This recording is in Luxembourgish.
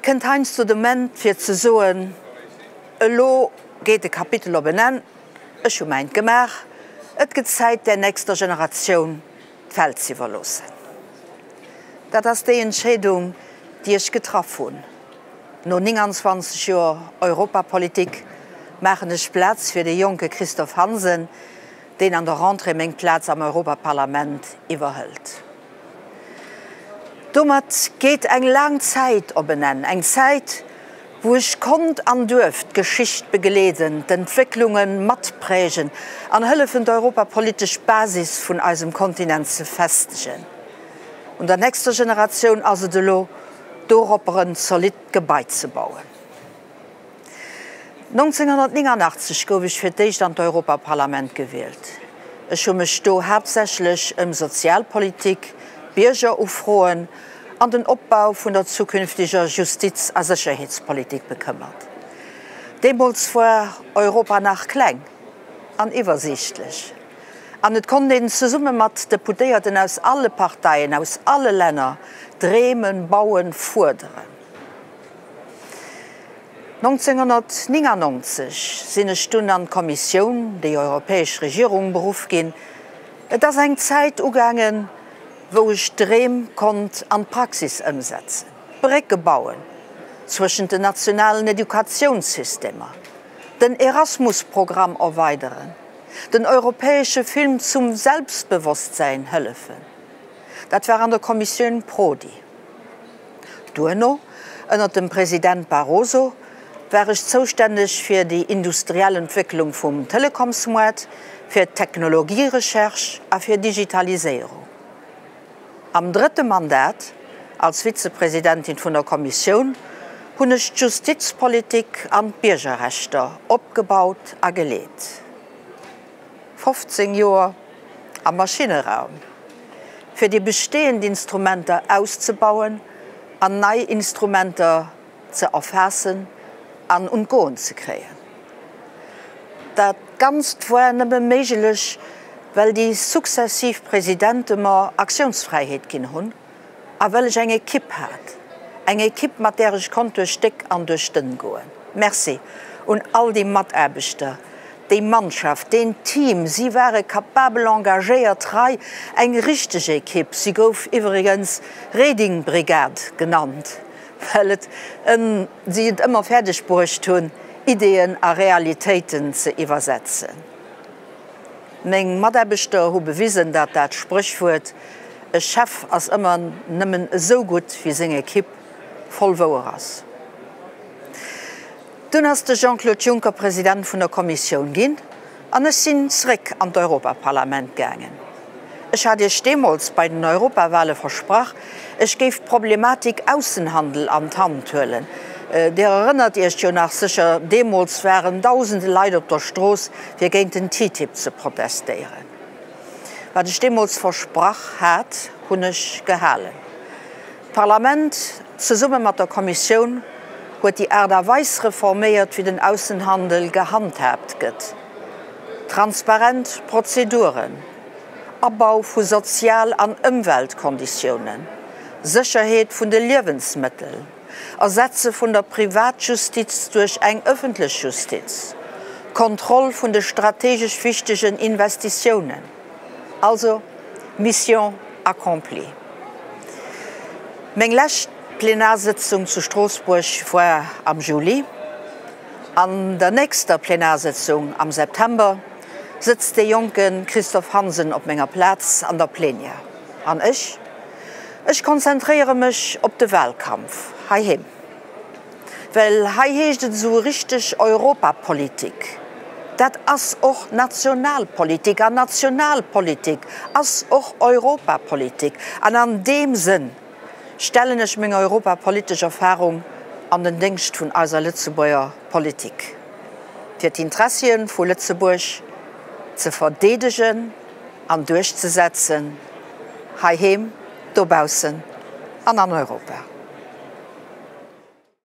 kënnt heiansdo de Moment fir ze soen, Elo geet e Kapitel op en Enn, ech hu mäint gemaach, et gëtt Zäit där nächster Generatioun d'Feld z'iwwerloossen. Dat ass déi Entscheedung, déi ech getraff hunn. No 29 Joer Europapolitik maachen ech Plaz fir de jonke Christophe Hansen, deen an der Rentrée meng Plaz am Europaparlament iwwerhëlt. Domat geet eng laang Zäit op en Enn, eng Zäit, wou ech konnt an duerft d'Geschicht begleeden, d'Entwécklunge matprägen an hëllefen d'europapolitesch Basis vun eisem Kontinent ze festegen. Un der nächster Generatioun ass et elo, doropper en zolidd Gebai ze bauen. 1989 gouf ech fir d'éischt an d'Europaparlament gewielt. Ech hu mech do haaptsächlech ëm Sozialpolitik, Biergerufroen an den Opbau vun der zukünfteger Justiz a Sécherheetspolitik bekëmmert. Deemools war Europa nach kleng an iwwersiichtlech an et konnt een zesumme mat Deputéierten aus alle Parteien, aus alle Länner dreemen, bauen, fuerderen. 1999 sinn ech dunn an d'Kommissioun, déi europäesch Regierung, beruff ginn. Et ass eng Zäit ugaangen, wou ech Dreem konnt an d'Praxis ëmsetzen, Brécke bauen zwëschent den nationalen Educatiounssystemer, den Erasmus-Programm erweideren, den europäesche Film zum Selbstbewosstsäin hëllefen. Dat war an der Kommissioun Prodi. Duerno, ënnert dem President Barroso, war ech zoustänneg fir déi industriell Entwécklung vum Telekomsmoart, fir d'Technologierecherche a fir Digitaliséierung. Am drëtte Mandat als Vizepresidentin vun der Kommissioun hunn ech d'Justizpolitik an d'Biergerrechter opgebaut a geleet. 15 Joer am Maschinneraum, fir déi bestehend Instrumenter auszebauen an nei Instrumenter ze erfaassen an un d'Goen ze kréien. Dat Ganzt woar nëmme méiglech, well déi successiv Presidente mer Aktiounsfräiheet ginn hunn a well ech eng Ekipp hat, eng Ekipp, mat där ech konnt duerch déck an duerch dënn goen. Merci un all déi Mataarbechter, Déi Mannschaft, deen Team, si ware kapabel, engagéiert, trei, eng richteg Ekipp. Si gouf iwwregens Reding-Brigade genannt, well et si et ëmmer fäerdeg bruecht hunn, Ideeën a Realitéiten ze iwwersetzen. Meng Mataarbechter hu bewisen, dat dat Spréchwuert E Chef ass ëmmer nëmmen esou gutt wéi seng Ekipp voll wouer ass. Dunn ass de Jean-Claude Juncker President vun der Kommissioun ginn an ech sinn zréck an d'Europaparlament gaangen. Ech hat Iech deemools bei den Europawale versprach, ech géif d'Problematik Aussenhandel an d'Hand huelen. Dir erënnert Iech jo nach sécher, deemools waren dausende Leit op der Strooss fir géint den TTIP ze protestéieren. Wat ech deemools versprach hat, hunn ech gehalen. D'Parlament, zesumme mat der Kommissioun, huet déi Aart a Weis reforméiert, wéi den Aussenhandel gehandhaabt gëtt, transparent Prozeduren, Abau vu Sozial an Ëmweltkonditiounen, Sécherheet vun de Liewensmëttel, Ersetze vun der Privatjustiz duerch eng ëffentlech Justiz, Kontroll vun de strategesch wichtegen Investitiounen. Also, Mission accomplie. Meng lescht Plenarsëtzung zu Stroossbuerg war am Juli. An der nächster Plenarsëtzung am September sëtzt dee jonke Christophe Hansen op menger Plaz an der Plenière. An ech? Ech konzentréiere mech op de Wahlkampf heiheem. Well hei heescht et esou richteg Europapolitik. Dat ass och Nationalpolitik an Nationalpolitik ass och Europapolitik. An an deem Sënn stellen ech meng europapolitesch Erfahrung an den Déngscht vun eiser Lëtzebuerger Politik, fir d'Interessie vu Lëtzebuerg ze verdeedegen an duerchzesetzen, heiheem, dobaussen an an Europa.